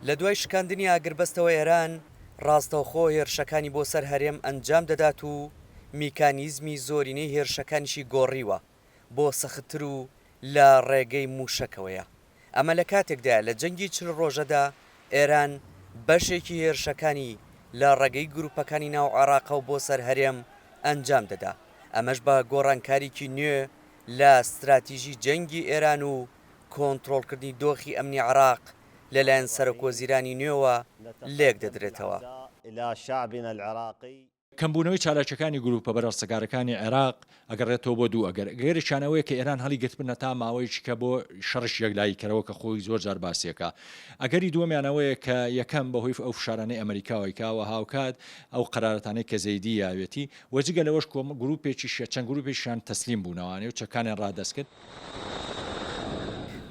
لە دوای شکاندنی ئاگربەستەوە ئێران ڕاستەوخۆ هێرشەکانی بۆ سەر هەرێم ئەنجام دەدات و میکانیزمی زۆرینەی هێرشەکانیشی گۆڕیوە بۆ سەختتر و لە ڕێگەی مووشەکەوەیە. ئەمە لە کاتێکدایە لە جەنگی 40 ڕۆژەدا ئێران بەشێکی هێرشەکانی لە ڕێگەی گروپەکانی ناو عێراقەوە بۆ سەر هەرێم ئەنجام دەدا، ئەمەش بە گۆڕانکاریی نوێ لە ستراتیژی جەنگی ئێران و کۆنترۆڵکردنی دۆخی ئەمنی عێراق لەلایەن سەرۆکوەزیرانی نوێوە لێکدەدرێتەوە. کەمبوونەوەی چالاکییەکانی گرووپە بەرهەڵستکارەکانی عێراق ئەگەڕێتەوە بۆ دوو ئەگەر، ئەگەرێکیان ئەوەیە کە ئێران هەڵیگرتبن هەتا ماوەیەکی کە بۆ شەڕێکی یەکلاییکەرەوە کە خۆی زۆر جار باسیەکا. ئەگەری دووەمیان ئەوەیە کە یەکەم بەهۆی ئەو فشارانەی ئەمەریکاوە ئەیکا و هاوکات ئەو قەرارەتانەی کە زەیدی یاوێتی و جگە لەوەش کۆم گرووپێکیش چەند گرووپێکیشیان تەسلیم بوونەوانێ و چەکانیان ڕادەست کرد.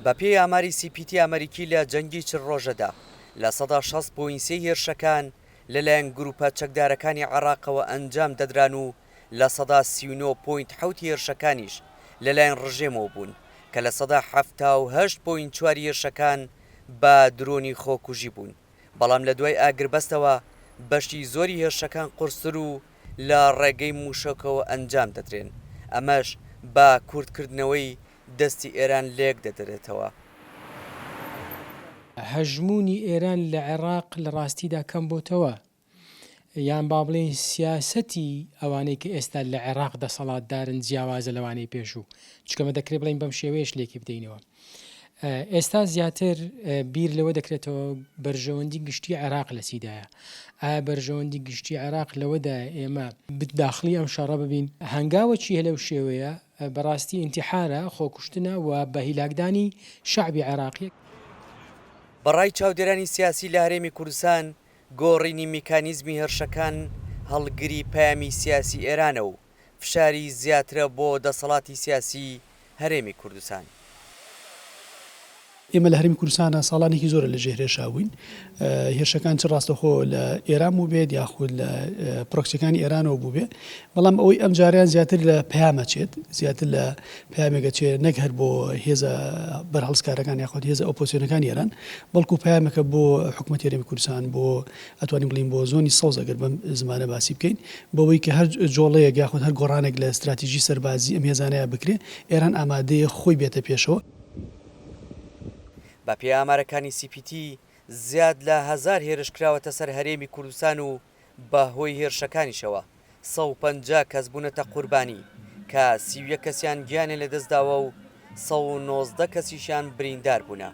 بەپێی ئاماری سی پی تی ئەمەریکی لە جەنگی 40 ڕۆژەدا 60% point سێی هێرشەکان لەلایەن گروپە چەکدارەکانی عێراقەوە ئەنجام دەدران و 39% point حەوت هێرشەکانیش لەلایەن ڕژێمەوە بوون کە 78% point چواری هێرشەکان بە درۆنی خۆکوژی بوون بەڵام لە دوای ئاگربەستەوە بەشی زۆری هێرشەکان قورستر و لە ڕێگەی مووشەکەوە ئەنجام دەدرێن، ئەمەش بە کورتکردنەوەی دەستی ئێران لێک دەدرێتەوە. هەژموونی ئێران لە عێراق لە ڕاستیدا کەم بۆتەوە، یان با بڵێین سیاسەتی ئەوانەی کە ئێستا لە عێراق دەسەڵاتدارن جیاوازە لەوانەی پێشوو، چونکە ئەمە دەکرێت بڵێین بەم شێوەیەش لێکی بدەینەوە. ئێستا زیاتر بیر لەوە دەکرێتەوە بەرژەوەندی گشتی عێراق لە چیدایە؟ ئایا بەرژەوەندی گشتی عێراق لەوەدایە ئێمە داخڵی ئەم شەڕە ببین؟ هەنگاوەکی هە لەو شێوەیە بەڕاستی ئینتیحارە، خۆکوشتنە و بە هیلاکدانی شەعبی عێراقیە. بە ڕای چاودێرانی سیاسی لە هەرێمی کوردستان، گۆڕینی میکانیزمی هێرشەکان هەڵگری پەیامی سیاسی ئێرانە و فشاری زیاترە بۆ دەسەڵاتی سیاسی هەرێمی کوردستان. ئێمە لە هەرێمی کوردستانا ساڵانێکی زۆرە لە ژێر هێرشا بووین، هێرشەکان چ ڕاستەوخۆ لە ئێران بووبێت یاخود لە پرۆکسیەکانی ئێرانەوە بووبێ، بەڵام ئەوەی ئەمجارەیان زیاتر لە پەیام ئەچێت، زیاتر لە پەیامێک ئەچێت نەک هەر بۆ هێزە بەرهەڵستکارەکان یاخود هێزە ئۆپۆزسیۆنەکانی ئێران، بەڵکو پەیامێکە بۆ حکومەتی هەرێمی کوردستان، بۆ ئەتوانین بڵێین بۆ زۆنی سەوز ئەگەر بەم زمانە باسی بکەین، بەوەی کە هەر جۆڵەیەک یاخود هەر گۆڕانێک لە ستراتیژی سەربازی ئەم هێزانەیا بکرێ، ئێران ئامادەیە خۆی بێتە پێشەوە. بە پێی ئامارەکانی سی پی تی، زیاد لە هەزار هێرش کراوەتە سەر هەرێمی کوردستان و بە هۆی هێرشەکانیشەوە 150 کەس بوونەتە قوربانی کە 31 کەسیان گیانیان لەدەستداوە و 119 کەسیشیان بریندار بوونە.